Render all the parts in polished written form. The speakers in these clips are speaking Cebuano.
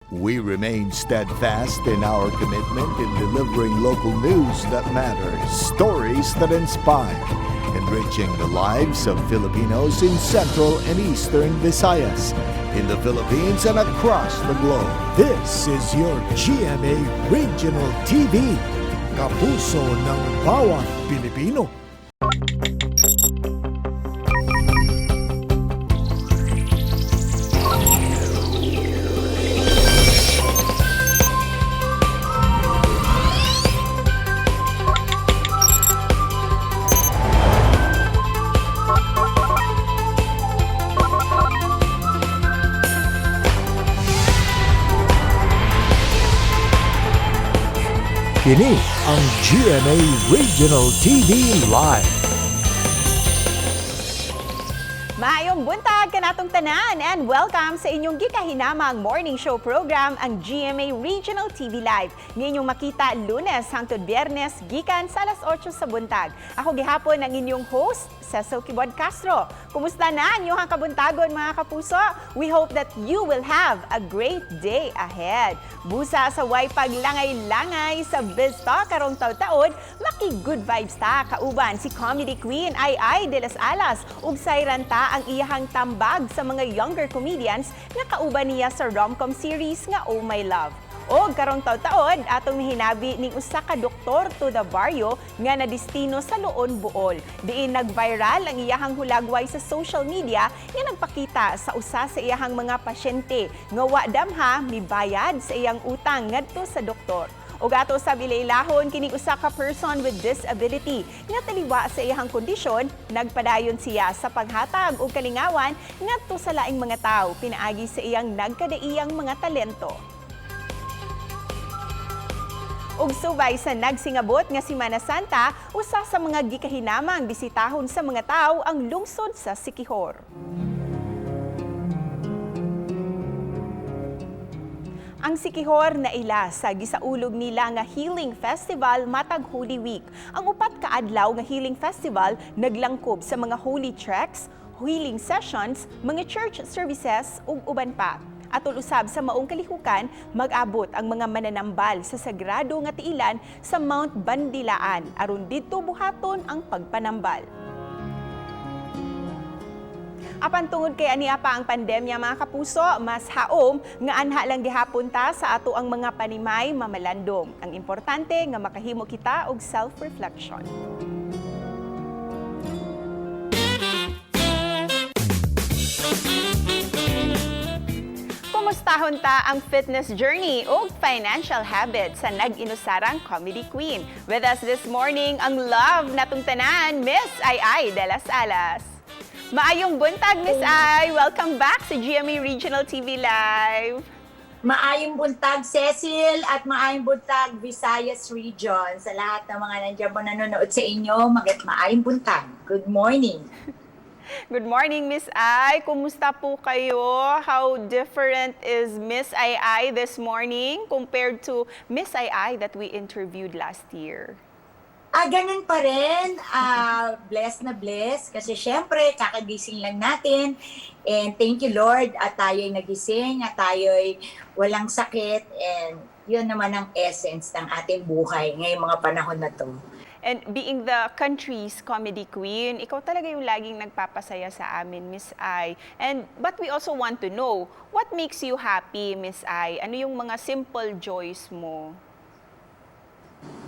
We remain steadfast in our commitment in delivering local news that matters, stories that inspire, enriching the lives of Filipinos in Central and Eastern Visayas, in the Philippines and across the globe. This is your GMA Regional TV, kapuso ng bawat Pilipino. Kini ang GMA Regional TV Live. Maayong buntag kanatong tanan and welcome sa inyong gikahinamang morning show program, ang GMA Regional TV Live. Nga inyong makita Lunes hangtod Biyernes gikan sa alas 8 sa buntag. Ako gihapon ang inyong host, Cecil Kibod Castro. Kumusta na ang inyong kabuntagon, mga kapuso? We hope that you will have a great day ahead. Busa sa way paglangay-langay sa Biz Talk karong taud-taud, maki-good vibes ta kauban si comedy queen Ai Ai delas Alas ug sayran ta ang iyahang tambag sa mga younger comedians nga kauban niya sa rom-com series nga Oh My Love. Og karong taud-taud, atong hinabi ning usa ka doktor to the barrio nga nadistino sa Loon, Bool. Diin nag-viral ang iyahang hulagway sa social media nga nagpakita sa usa sa iyahang mga pasyente nga wa damha mibayad sa iyang utang ngadto sa doktor. Ug ato sa ilailahon kining usa ka person with disability nga taliwa sa iyahang kondisyon, nagpadayon siya sa paghatag og kalingawan ngadto sa laing mga tawo pinaagi sa iyang nagkadaiyang mga talento. Ug subay sa nagsingabot nga Semana Santa, usa sa mga gikahinamang bisitahon sa mga tawo ang lungsod sa Siquijor. Ang Siquijor naila sa gisaulog nila nga Healing Festival matag Holy Week. Ang 4 ka adlaw nga Healing Festival naglangkob sa mga holy treks, healing sessions, mga church services ug uban pa. Atol usab sa maong kalihukan, mag-abot ang mga mananambal sa sagrado nga tiilan sa Mount Bandilaan aron didto buhaton ang pagpanambal. Apan tungod kay ania pa ang pandemya, mga kapuso, mas haom nga anha lang gihapon ta sa ato ang mga panimay mamalandong. Ang importante nga makahimo kita og self-reflection. Kumustahon ta ang fitness journey ug financial habits sa nag-inusarang comedy queen. With us this morning, ang love natong tanan, Miss Ai Ai delas Alas. Maayong buntag, Miss Ai! Welcome back sa GMA Regional TV Live. Maayong buntag, Cecil, at maayong buntag, Visayas Region. Sa lahat ng mga nandiyan po nanonood sa inyo, maayong buntag. Good morning. Good morning, Miss Ai. Kumusta po kayo? How different is Miss Ai Ai this morning compared to Miss Ai Ai that we interviewed last year? Ganun pa rin. Blessed na blessed. Kasi syempre, kakagising lang natin. And thank you, Lord, at tayo'y nagising, at tayo'y walang sakit. And yun naman ang essence ng ating buhay ngayong mga panahon na to. And being the country's comedy queen, ikaw talaga yung laging nagpapasaya sa amin, Miss Ai. And but we also want to know, what makes you happy, Miss Ai? Ano yung mga simple joys mo?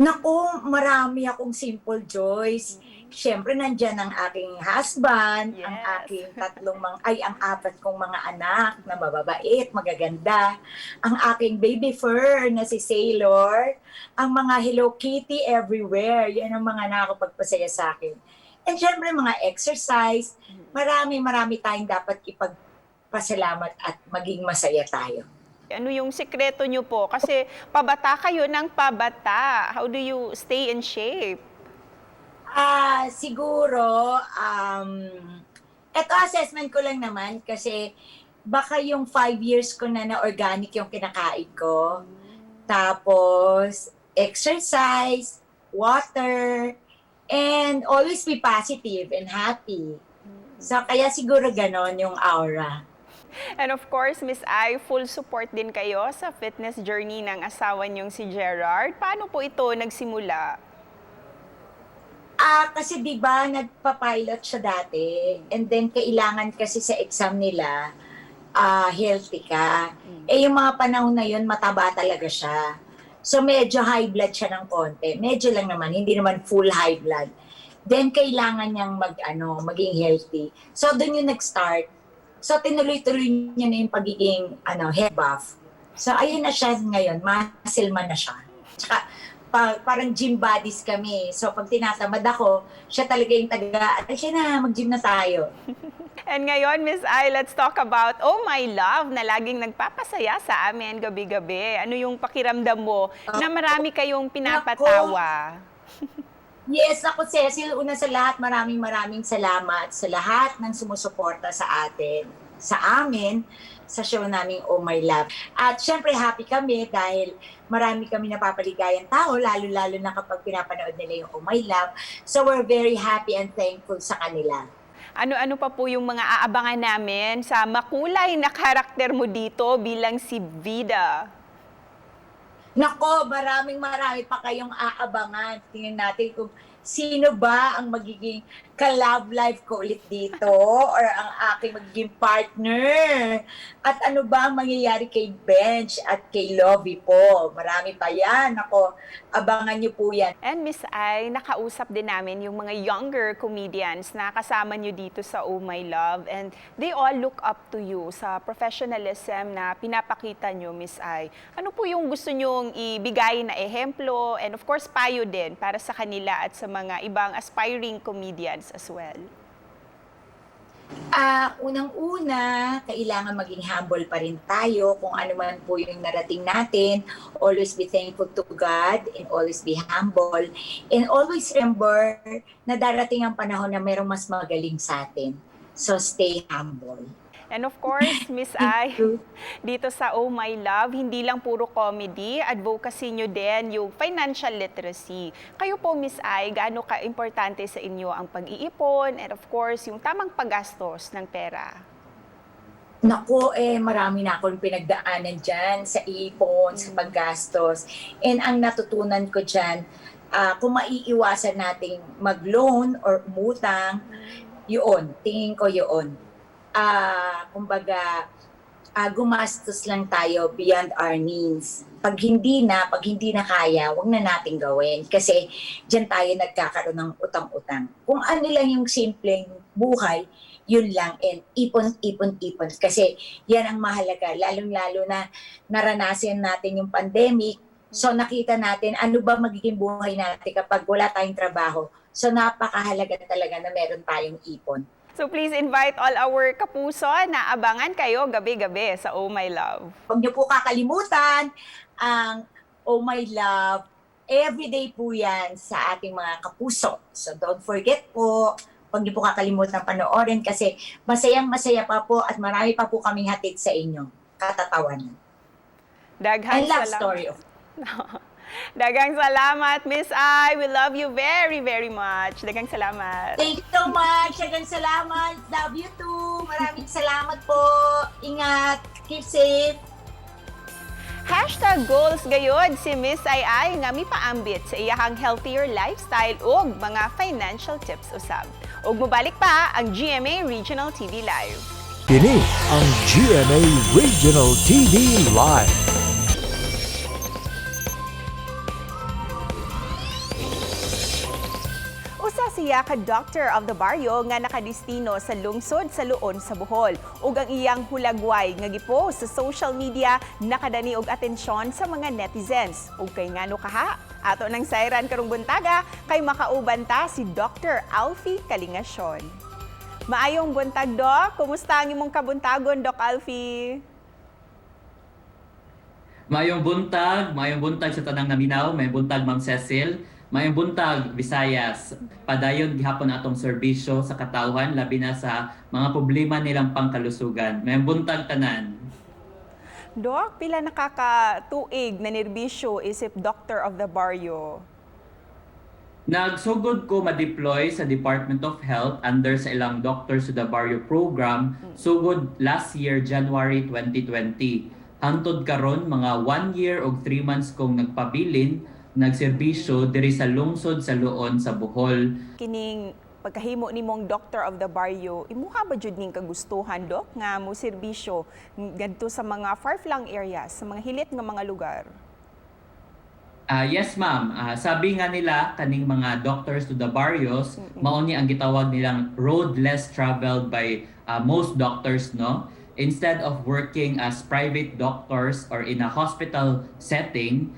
Naku, marami akong simple joys. Siyempre, nandyan ang aking husband, ang aking tatlong mga, ay, ang apat kong mga anak na mababait, magaganda, ang aking baby fur na si Sailor, ang mga Hello Kitty everywhere. Yan ang mga nakakapagpasaya sa akin. And siyempre, mga exercise, marami, marami tayong dapat ipagpasalamat at maging masaya tayo. Ano yung sikreto nyo po? Kasi pabata kayo ng pabata. How do you stay in shape? Siguro, eto assessment ko lang naman kasi baka yung 5 years ko na na organic yung kinakain ko. Tapos, exercise, water, and always be positive and happy. So, kaya siguro ganon yung aura. And of course, Miss Ai, full support din kayo sa fitness journey ng asawa niyong si Gerard. Paano po ito nagsimula? Ah, kasi 'di ba nagpa-pilot siya dati and then kailangan kasi sa exam nila healthy ka. Eh yung mga panahon na yun, mataba talaga siya. So medyo high blood siya ng konti. Medyo lang naman, hindi naman full high blood. Then kailangan niyang maging healthy. So doon yung nag-start. So tinuloy-tuloy niya na yung pagiging head buff. So ayun na siya ngayon, muscle man na siya. Tsaka parang gym buddies kami. So pag tinatamad ako, siya talaga yung taga, "Ay, siya na, mag-gym na tayo." And ngayon, Miss Ai, let's talk about Oh My Love na laging nagpapasaya sa amin gabi-gabi. Ano yung pakiramdam mo na marami kayong pinapatawa? Yes, ako, Cecil, una sa lahat, maraming maraming salamat sa lahat ng sumusuporta sa atin, sa amin, sa show naming Oh My Love. At syempre happy kami dahil marami kami napapaligayang tao, lalo-lalo na kapag pinapanood nila yung Oh My Love. So we're very happy and thankful sa kanila. Ano-ano pa po yung mga aabangan namin sa makulay na karakter mo dito bilang si Vida? Nako, maraming marami pa kayong aabangan. Tingnan natin kung sino ba ang magiging ka-love life ko ulit dito or ang aking magiging partner. At ano ba ang mangyayari kay Bench at kay Lovey po. Marami pa yan. Nako, abangan niyo po yan. And Miss Ai, nakausap din namin yung mga younger comedians na kasama nyo dito sa Oh My Love, and they all look up to you sa professionalism na pinapakita nyo, Miss Ai. Ano po yung gusto nyong ibigay na ehemplo and of course payo din para sa kanila at sa mga ibang aspiring comedians as well? Ah, unang-una, kailangan maging humble pa rin tayo kung ano man po yung narating natin. Always be thankful to God and always be humble. And always remember na darating ang panahon na mayroong mas magaling sa atin. So stay humble. And of course, Miss Ai, dito sa Oh My Love, hindi lang puro comedy, advocacy nyo din yung financial literacy. Kayo po, Miss Ai, gaano ka-importante sa inyo ang pag-iipon and of course, yung tamang paggastos ng pera? Nako, eh, marami na akong pinagdaanan dyan sa ipon, sa paggastos. And ang natutunan ko dyan, kung maiiwasan nating mag-loan or umutang, yun, tingin ko yun. Kumbaga, gumastos lang tayo beyond our means. Pag hindi na kaya, wag na natin gawin. Kasi dyan tayo nagkakaroon ng utang-utang. Kung ano lang yung simpleng buhay, yun lang. And ipon, ipon, ipon. Kasi yan ang mahalaga. Lalong-lalo na naranasan natin yung pandemic. So nakita natin ano ba magiging buhay natin kapag wala tayong trabaho. So napakahalaga talaga na meron tayong ipon. So please invite all our kapuso na abangan kayo gabi-gabi sa Oh My Love. Huwag niyo po kakalimutan ang Oh My Love. Everyday po yan sa ating mga kapuso. So don't forget po, huwag niyo po kakalimutan panoorin kasi masayang masaya pa po at marami pa po kaming hatid sa inyo. Katatawanan. Daghang And love salamat. story of Daghang salamat, Miss Ai. We love you very, very much. Daghang salamat. Thank you so much. Daghang salamat. Love you too. Maraming salamat po. Ingat. Keep safe. #Goals gayod si Miss Ai Ai nga mipaambit sa iyahang healthier lifestyle ug mga financial tips usab. Ug mobalik pa ang GMA Regional TV Live. Kini ang GMA Regional TV Live. Usa siya ka doctor of the barrio nga nakadistino sa lungsod sa Luon sa Bohol. Ug ang iyang hulagway nga gipost sa social media nakadani og atensyon sa mga netizens. Ug kay ngano kaha? Ato nang sayran karong buntaga kay makauban ta si Dr. Alfie Kalingasyon. Maayong buntag, Doc. Kumusta ang imong kabuntagon, Doc Alfie? Maayong buntag sa tanang naminaw, maayong buntag, Ma'am Cecil, maayong buntag, Visayas. Padayon gihapon atong serbisyo sa katawhan, labi na sa mga problema nilang pangkalusugan. Maayong buntag tanan. Doc, pila nakakatuig na nerbisyo isip doctor of the barrio? Nagsugod ko ma-deploy sa Department of Health under sa ilang Doctors to the Barrio program sugod last year, January 2020. Hangtod karon, mga 1 year og 3 months kong nagpabilin nagserbisyo diri sa lungsod sa Loon sa Bohol. Kining pagkahimo nimong Doctor of the Barrio, imuha ba jud ning kagustuhan, Dok, nga mo serbisyo ngadto sa mga far-flung areas, sa mga hilit nga mga lugar? Ah, yes, ma'am. Sabi nga nila, kaning mga Doctors to the Barrios, mao ni ang gitawag nilang road less traveled by most doctors, no? Instead of working as private doctors or in a hospital setting,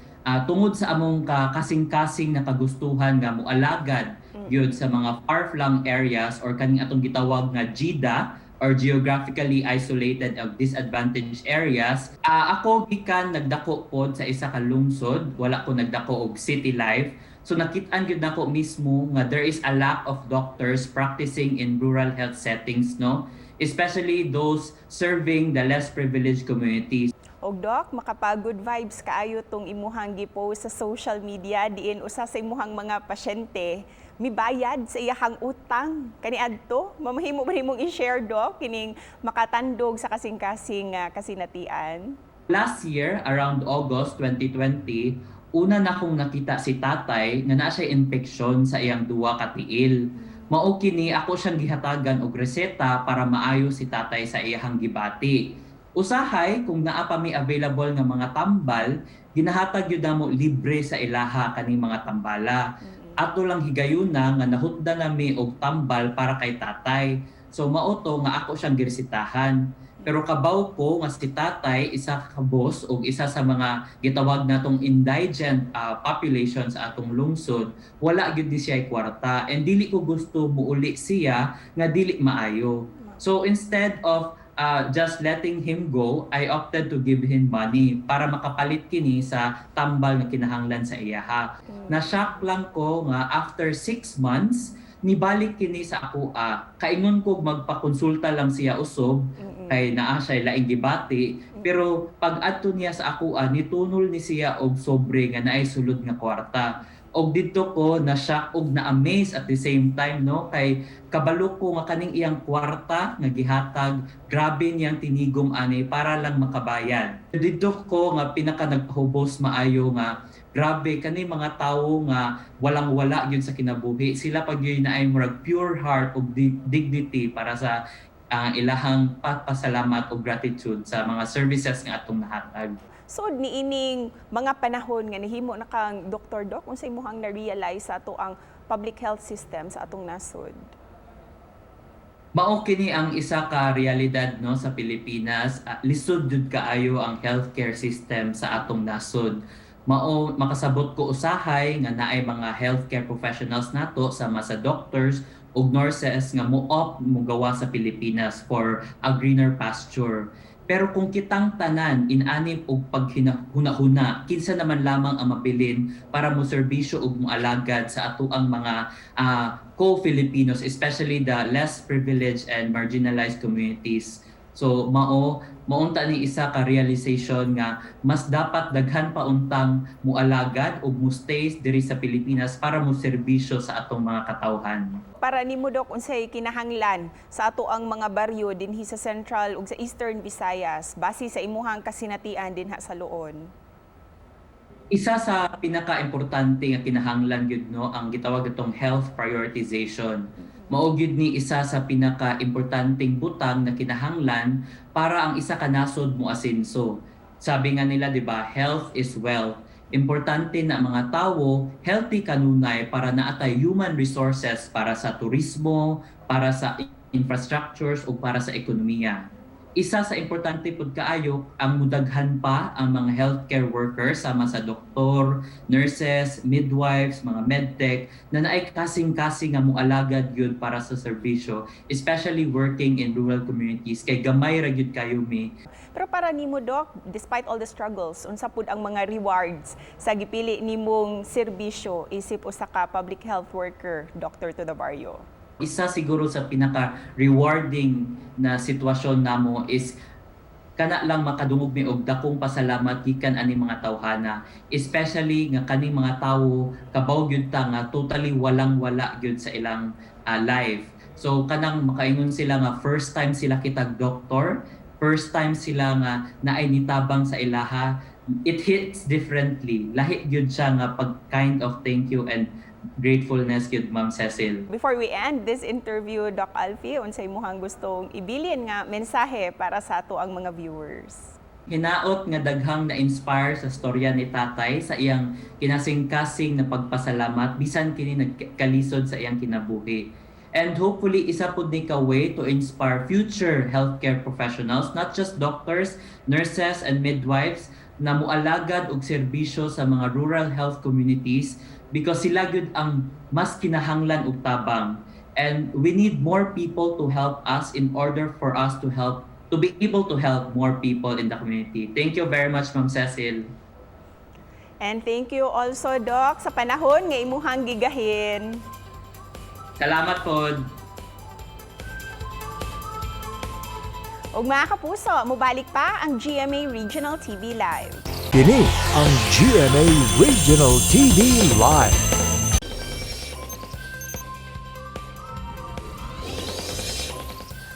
tungod sa among kasing-kasing na kagustuhan nga moalagad gyud sa mga far-flung areas or kaning atong gitawag nga GIDA or geographically isolated or disadvantaged areas. Ako gikan nagdako pod sa isa ka lungsod, wala ko nagdako og city life. So nakit-an gyud nako mismo nga there is a lack of doctors practicing in rural health settings, no? Especially those serving the less privileged communities. Og Doc, makapa-good vibes kaayo tong imuhang gipost sa social media diin usa sa imuhang mga pasyente mibayad sa iyahang utang kaniadto. Mamahimo ba nimong i-share, Doc, kining makatandog sa kasing-kasing kasinatian? Last year, around August 2020, una na kong nakita si tatay nga naa siya infeksyon sa iyang duwa ka tiil. Mao kini ako siyang gihatagan og reseta para maayo si tatay sa iyahang gibati. Usahay kung naa pa mi available nga mga tambal, ginahatag gyud namo libre sa ilaha kaning mga tambala. Ato lang higayuna nga nahutda nami og tambal para kay tatay. So mao to nga ako siyang giresetahan. Pero kabaw ko nga si tatay isa ka boss og isa sa mga gitawag natong indigent population sa atong lungsod, wala gyud ni siya kwarta and dili ko gusto muuli siya nga dili maayo. So instead of just letting him go, I opted to give him money para makapalit kini sa tambal nga kinahanglan sa iyaha. Na-shock lang ko nga after 6 months, nibalik kini sa akoa. Kaingon ko magpakonsulta lang siya usob kay naa siya laing gibati, pero pag adto niya sa akoa, nitunol ni siya og sobre nga naay sulod nga kwarta. Og didto ko na shock og na amaze at the same time, no, kay kabalo ko nga kaning iyang kwarta nga gihatag, grabe niyang tinigom ani para lang makabayad. Didto ko nga pinaka nagpahubos maayo nga grabe kani mga tawo nga walang wala gyud sa kinabuhi, sila pag gyud naay murag pure heart ug dignity para sa ilahang pagpasalamat o gratitude sa mga services nga atong nahatag. So niining mga panahon nga nahimo na kang Doktor, Doc, unsay imong na-realize sa ato ang public health system sa atong nasod? Mao kini ang isa ka realidad, no, sa Pilipinas. Lisod jud kaayo ang healthcare system sa atong nasod. Mao makasabot ko usahay nga naay mga healthcare professionals nato sama sa doctors ug nurses nga mo-opt mogawa sa Pilipinas for a greener pasture. Pero kung kitang tanan inanib og paghinahuna, kinsa naman lamang ang mabilin para mo serbisyo ug moalagad sa atoang mga co-Filipinos, especially the less privileged and marginalized communities? So mao maunta ni isa ka realization nga mas dapat daghan pa untang mualagad ug mo-stay diri sa Pilipinas para mo serbisyo sa atong mga katawhan. Para nimo, Dok, unsay kinahanglan sa ato ang mga baryo dinhi sa Central ug sa Eastern Visayas base sa imuhang kasinatian dinha sa Loon? Isa sa pinaka-importante nga kinahanglan gyud, no, ang gitawag itong health prioritization. Mao gyud ni isa sa pinaka-importanteng butang na kinahanglan para ang isa ka nasod mo asenso. Sabi nga nila, 'di ba, health is wealth. Importante na mga tawo healthy kanunay para naatay human resources para sa turismo, para sa infrastructures o para sa ekonomiya. Isa sa importante pud kaayo ang mudaghan pa ang mga healthcare workers sama sa doktor, nurses, midwives, mga medtech na naay kasing-kasing nga moalagad gyud para sa serbisyo, especially working in rural communities kay gamay ra gyud kayo mi. Pero para nimo, Doc, despite all the struggles, unsa pud ang mga rewards sa gipili nimong serbisyo isip usa ka public health worker, Doctor to the Barrio? Isa siguro sa pinaka rewarding na sitwasyon namo is Kana lang, makadungog mi og dakong pasalamat gikan ani mga tawhana, especially nga kaning mga tawo, kabaw gyud ta nga totally walang wala gyud sa ilang life. So kanang makaingon sila nga first time sila kitag doktor, first time sila nga naay nitabang sa ilaha, it hits differently. Lahi gyud siya nga pag kind of thank you and gratefulness gyud, Ma'am Cecil. Before we end this interview, Doc Alfie, unsay imuhang gustong ibilin nga mensahe para sa ato ang mga viewers? Hinaot nga daghang na-inspire sa storya ni tatay sa iyang kinasing-kasing na pagpasalamat bisan kini nagkalisod sa iyang kinabuhi. And hopefully isa pud ni ka way to inspire future healthcare professionals, not just doctors, nurses and midwives, na mualagad og serbisyo sa mga rural health communities because sila gyud ang mas kinahanglan og tabang. And we need more people to help us in order for us to be able to help more people in the community. Thank you very much, Ma'am Cecil. And thank you also, Doc, sa panahon nga imuhang gigahin. Salamat pod. Ug mga kapuso, mubalik pa ang GMA Regional TV Live. Kini ang GMA Regional TV Live.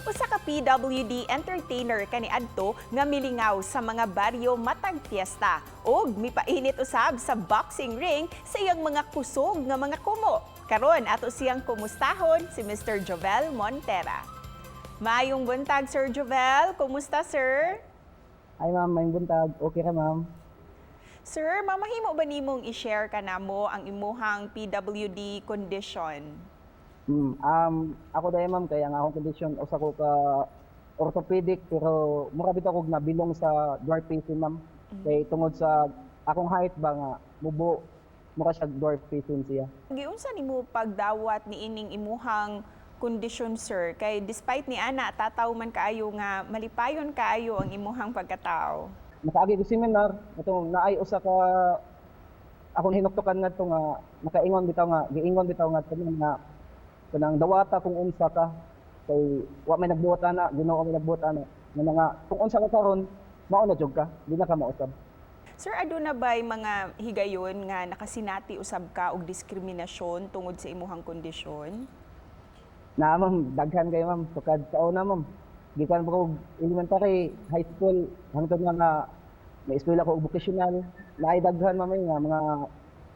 Usa ka PWD entertainer kaniadto nga milingaw sa mga baryo matag fiesta ug mipainit usab sa boxing ring sa iyang mga kusog nga mga kumo. Karon ato siyang kumustahon, si Mr. Jovel Montera. Maayong buntag, Sir Jovel. Kumusta, sir? Ay ma'am, maayong buntag. Okay ra, ma'am. Sir, mamahimo ba nimong i-share kanamo ang imuhang PWD condition? Ako dahil, ma'am, kaya ang akong condition usa ko ka orthopedic pero mura bitaw kog nabilong sa dwarfism, ma'am. Kay tungod sa akong height ba nga mubo, mura siya dwarfism siya. Giunsa nimo pagdawat ni ining imuhang kondisyon, sir, kay despite ni ana, tataw man kaayo nga malipayon kaayo ang imuhang pagkatao? Nakaagi ko seminar atong naay usa ka akong hinuktukan ngadto nga nakaingon bitaw nga giingon bitaw nga nga kanang dawata kung unsa ka kay wa may nagbuhat ana, Ginoo may nagbuhat ana nga nga kung unsa ka karon, mao na jud ka, di na ka mausab. Sir, aduna ba'y mga higayon nga nakasinati usab ka og diskriminasyon tungod sa imuhang kondisyon? Na ma'am, daghan kayo, ma'am. Sukad sa una, ma'am. Gikan pa ko elementary, high school, hangtod nga nga may eskwela ko og vocational. Naay daghan, ma'am, nga mga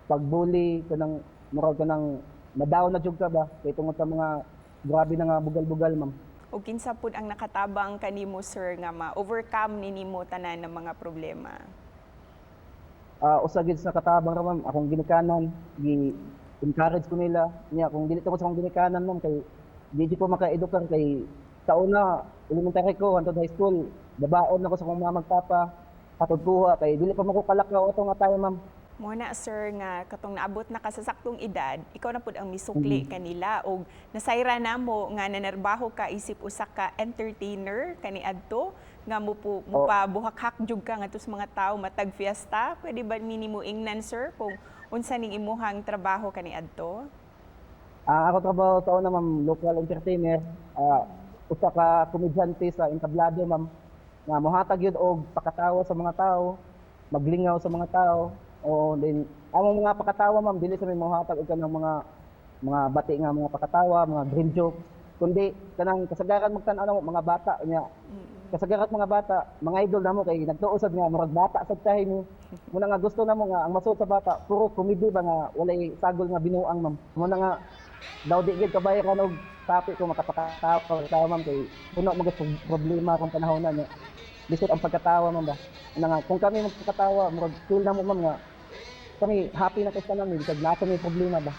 pagbully kanang murag kanang madaw na jud ka ba kay tungod sa mga grabe na nga bugal-bugal, ma'am. Ug kinsa pud ang nakatabang kanimo, sir, nga ma-overcome ni nimo tanan ng mga problema? Usa gid sa katabang ra, ma'am, akong ginikanan. Gi encourage ko nila niya. Kung dili tungod sa akong ginikanan, ma'am, kay di jud ko makaedukar kay sa una elementary ko hantod high school, babaon ako sa akong mama ug papa hatod kuha kay dili pa mo ko kalakaw ato nga time, ma'am. Mo na, sir, nga katong naabot na ka sa saktong edad, ikaw na pud ang misukli kanila og nasayra namo nga nanarbaho ka isip usa ka entertainer kaniadto nga mo po mo pa buhakhak jud ka ngadto sa mga tawo matag fiesta. Pwede ba minimo ingnan, sir, kung unsa ning imuhang trabaho kaniadto? Ako trabaho sa una, ma'am, local entertainer, usa ka komedyante sa entablado, ma'am, nga mohatag yun og pakatawa sa mga tao, maglingaw sa mga tao. O then among mga pakatawa, ma'am, dili sa may mohatag og kanang mga bati nga mga pakatawa, mga green jokes, kundi kanang kasagaran magtan-aw namo mga bata niya. Kasagaran mga bata, mga idol namo kay nagtuo sad nga murag bata sad tayo mo. Muna nga gusto namo nga ang masuot sa bata puro comedy ba nga walay sagol nga binuang, ma'am. Muna nga daw di gid kabayaran og tapi ko makapakatawa ka, ma'am, kay puno man gud problema kung panahon na niya. Lisod ang pagkatawa, ma'am ba. Muna nga kung kami magpakatawa, murag feel namo, ma'am, nga kami happy na kay sa namin kag naa may problema ba.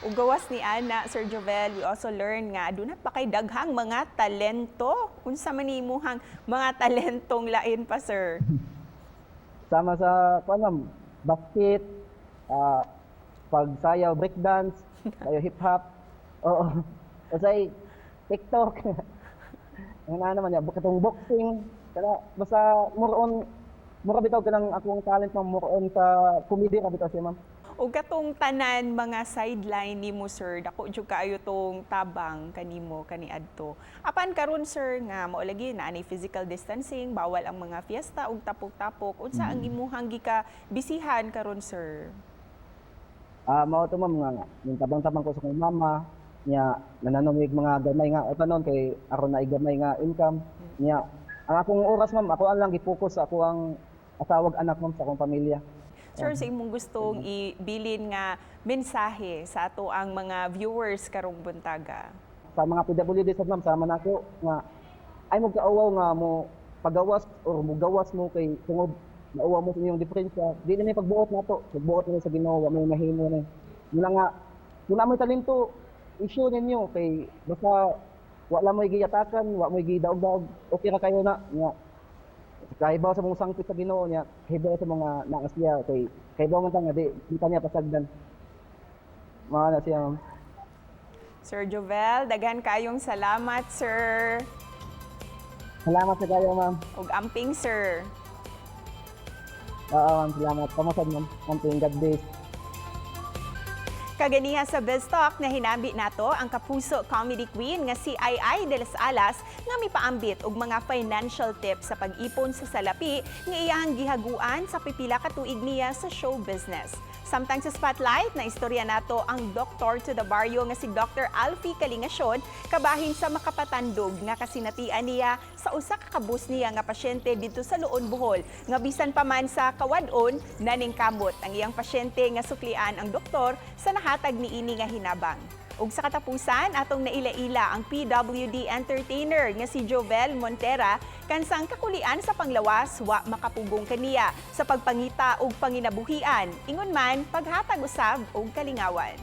Ug gawas ni ana, Sir Jovel, we also learn nga aduna pa kay daghang mga talento. Unsa man ni imuhang mga talentong lain pa, sir? Sama sa kuan, ma'am, basket, pagsayaw, breakdance, sayaw hip hop. Oo. Usay TikTok. Ang ano naman niya, katong boxing, kana basta more on mura bitaw kanang akong talent, ma'am, more on sa comedy ra bitaw siya, ma'am. Ug katong tanan mga sideline nimo, sir, dako jud kaayo tong tabang kanimo kaniadto. Apan karon, sir, nga mao lagi naa ni physical distancing, bawal ang mga fiesta ug tapok-tapok. Unsa ang imuhang gika bisihan karon, sir? Mao to, ma'am, nga yung tabang-tabang ko sa akong mama niya, nananumig mga gamay nga utanon kay aron na gamay nga income niya. Ang akong oras, ma'am, ako ang lang gi-focus sa ako ang asawa ug anak, ma'am, sa akong pamilya. Sir, sa imong gustong ibilin nga mensahe sa ato ang mga viewers karong buntaga? Sa mga PWD sa, ma'am, sama nako nga ay mo kauwaw nga mo pagawas or mo gawas mo kay tungod nauwaw mo sa inyong diferensya. Di na may pagbuot nato, pagbuot na sa Ginoo, wa may mahimo ni muna nga kung mo talento, issue ninyo kay basta wala mo'y giyatakan, wa mo'y gidaog-daog, okay ra kayo na nga kahibaw sa mong sangpit sa Ginoo niya, kahibaw sa mga naa siya kay kahibaw man ta nga di ta niya pasagdan. Mga na siya, ma'am. Sir Jovel, daghan kayong salamat, sir. Salamat sa kayo, ma'am. Ug amping, sir. Oo, ma'am, salamat. Kamusta, ma'am? Amping, God bless. Kaganiha sa Biz Talk na hinabi nato ang kapuso comedy queen nga si Ai Ai de las Alas nga mipaambit og mga financial tips sa pag-ipon sa salapi nga iyang gihaguan sa pipila ka tuig niya sa show business. Samtang sa Spotlight, na istorya nato ang Doctor to the Barrio nga si Dr. Alfie Kalingasyon kabahin sa makapatandog nga kasinatian niya sa usa ka kabus niya nga pasyente didto sa Loon, Bohol, nga bisan pa man sa kawad-on, naningkamot ang iyang pasyente nga suklian ang doktor sa nahatag niini nga hinabang. Ug sa katapusan, atong naila-ila ang PWD entertainer nga si Jovel Montera kansang kakulian sa panglawas wa makapugong kaniya sa pagpangita og panginabuhian, ingon man paghatag usab og kalingawan.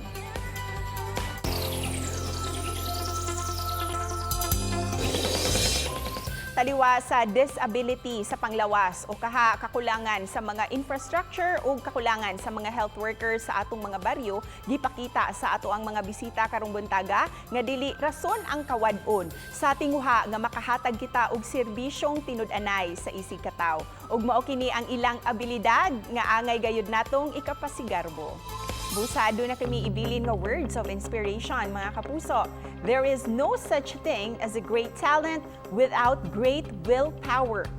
Taliwa sa disability sa panglawas o kaha kakulangan sa mga infrastructure o kakulangan sa mga health workers sa atong mga baryo, gipakita sa ato ang mga bisita karong buntaga nga dili rason ang kawad-on sa tinguha nga makahatag kita og serbisyong tinud-anay sa isig katawo. Ug mao kini ang ilang abilidad nga angay gayud natong ikapasigarbo. Busa na kami ibilin nga words of inspiration, mga kapuso. There is no such thing as a great talent without great willpower.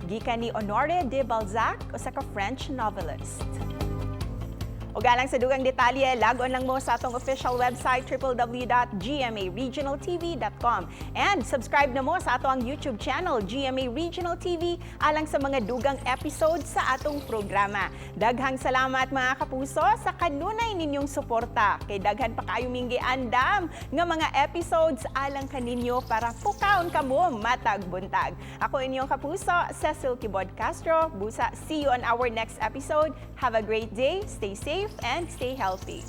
Gikan ni Honore de Balzac, usa ka French novelist. Ug alang sa dugang detalye, log-on lang mo sa atong official website www.gmaregionaltv.com and subscribe na mo sa atong YouTube channel GMA Regional TV alang sa mga dugang episodes sa atong programa. Daghang salamat, mga kapuso, sa kanunay ninyong suporta. Kay daghan pa kayo ming giandam nga mga episodes alang kaninyo para pukaon kamo matag buntag. Ako inyong kapuso, Cecil Kibod Castro. Busa, see you on our next episode. Have a great day, stay safe, and stay healthy.